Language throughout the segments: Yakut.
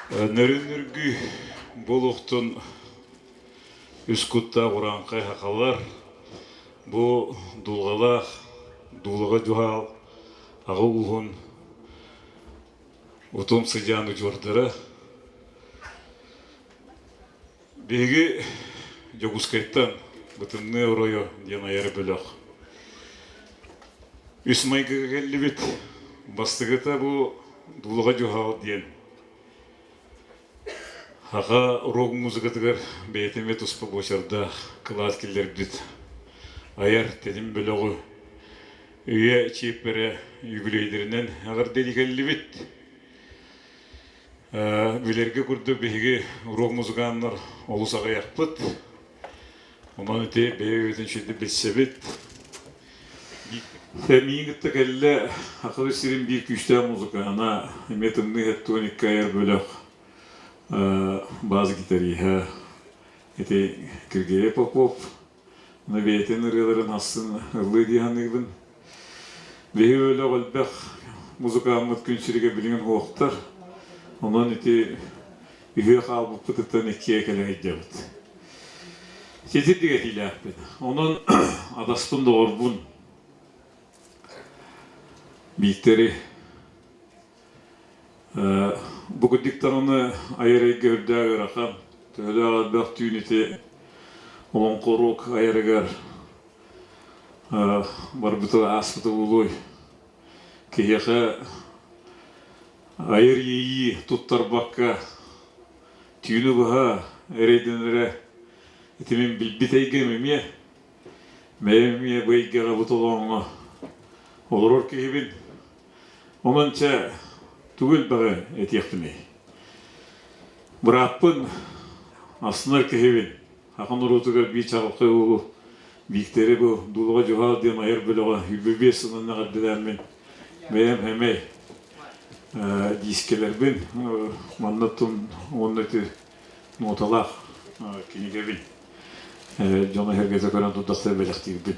Нөрүн-нүргүй буолуохтун үс куттаах урааҥхай сахалар бу дулҕалаах дуулаҕа дьуһаал аҕа ууһун утум сыдьаан удьуордара Биһиги Дьокуускайтан Бытымныы оройо диэн айар бөлөх үс майгыга кэллибит. Бастакыта бу Дуулаҕа Дьуһаал диэн саха рок музыкатыгар бэйэтэ эмиэ туспа буочардаах кылаат киллэрбит айар тэтим бөлөҕү үйэ чиэппэрэ юбилейдэринэн эҕэрдэлии кэллибит. Билэргэ курдук биһиги рок музыканнар олус аҕыйахпыт. Онон ити бэйэ-бэйэбитин үчүгэйдик билсэбит. Миигин кытта кэллэ Саха сирин биир күүстээх музыкана, эмиэ тымныы хеттоникка айар бөлөх баас гитариһа ити Киргиэлэй Попов. Аны бэйэтин ырыаларын ахсын ыллыы дии саныыбын. Биһиги бөлөх элбэх музыкааммыт күн сиригэр билигин суохтар. Онон ити үһүө хаалбыппытыттан иккиэ кэлэ сылдьабыт. Ситирдик этиилээхпин. Онон адаспын доҕорбун Бииктэри Бу курдук даҕаны айар эйгэ үрдээх ыарахан, төһөлөөх элбэх түүн ити олоҥхо уруок айарыгар барбыта ааспыта буолуой. Киһиэхэ айар иэйии туттарбакка түүнү быһа эрэйдэнэрэ ити мин билбит эйгэм эмиэ. Бэйэм эмиэ бу эйгэҕэ бу толооҥҥо олорор киһибин. Онон чэ, тугу элбэҕи этиэхпиний? Бырааппын астынар киһибин. Саха норуотугар биир чаҕылхай уолу Бииктэри бу Дуулаҕа Дьуһаал диэн айар бөлөҕө 25 сылынан эҕэрдэлээммин бэйэм эмэй диискэлэрбин манна тун уонна ити ноталаах кинигэбин дьону эһэргэтэ көрөн турдахтар бэлэхтиирбин.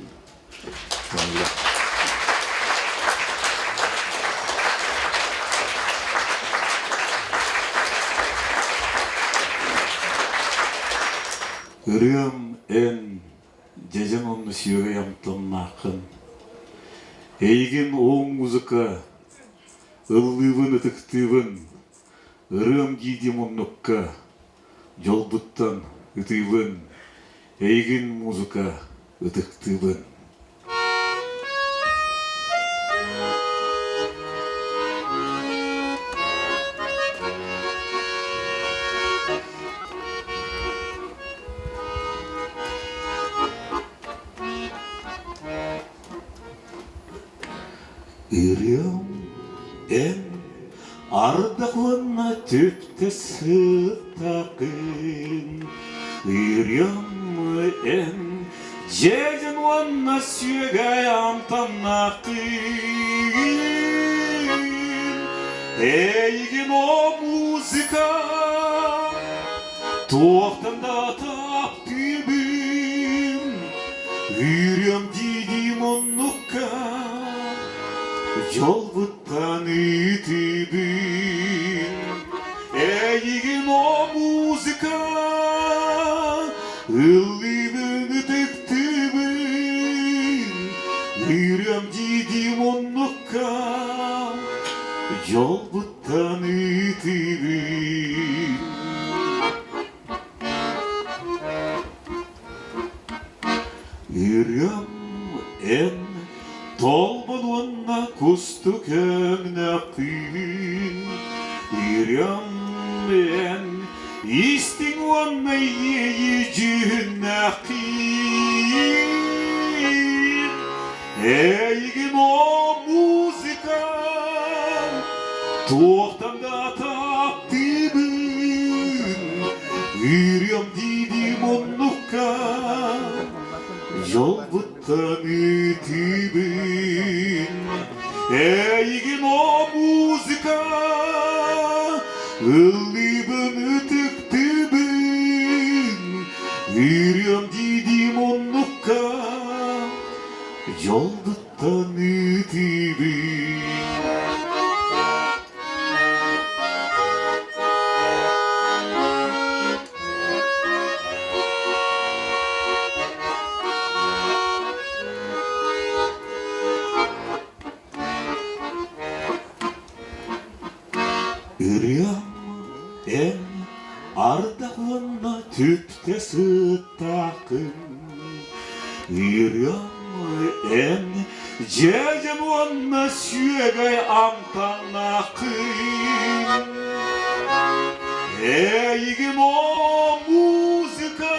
Ырыам эн дьэдьэн онно сүөгэй амтаннааххын. Эйигин ол музыка ыллыыбын ытыктыыбын ырыам дии-дии муннукка Дьолбуттан ытыыбын, эйигин музыка ытыктыыбын. Ырыам эн ардах уонна түптэ сыттакын Ырыам эн дьэдьэн уонна сүөгэй амтаннааххын Эйигин о музыка туохтан да таптыыбын Ырыам дии-дии муннукка дьолбуттан ыытыыбын Эйигин о музыка ыллыыбын ытыктыыбын Ырыам дии-дии муннукка дьолбуттан ыытыыбын Ырыам эн толбон уонна кустук өҥнөххүн Ырыам эн истиҥ уонна иэйии дьүһүннэххин Эйигин о музыка туохтан да таптыыбын Ырыам дии-дии муннукка дьолбуттан ытыыбын Эйигин о музыка ыллыыбын ытыктыыбын Ырыам дии-дии муннукка дьолбуттан ытыыбын. Эн ардах уонна түптэ сыттааххын, Ырыам эн дьээдьэм уонна сүөгэй амтаннааххын. Эйигин о музыка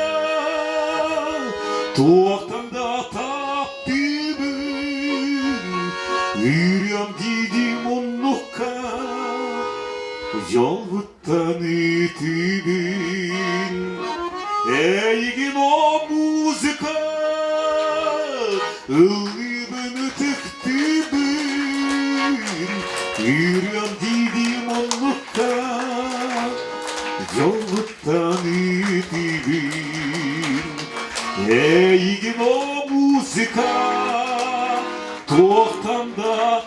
туохтан да таптыыбын, Ырыам диидим муннукка Дьолбуттан ытыыбын. Эйигин о музыка ыллыыбын ытыктыыбын, Ырыам диидим оннукка дьолбуттан ытыыбын. Эйигин о музыка туохтан да.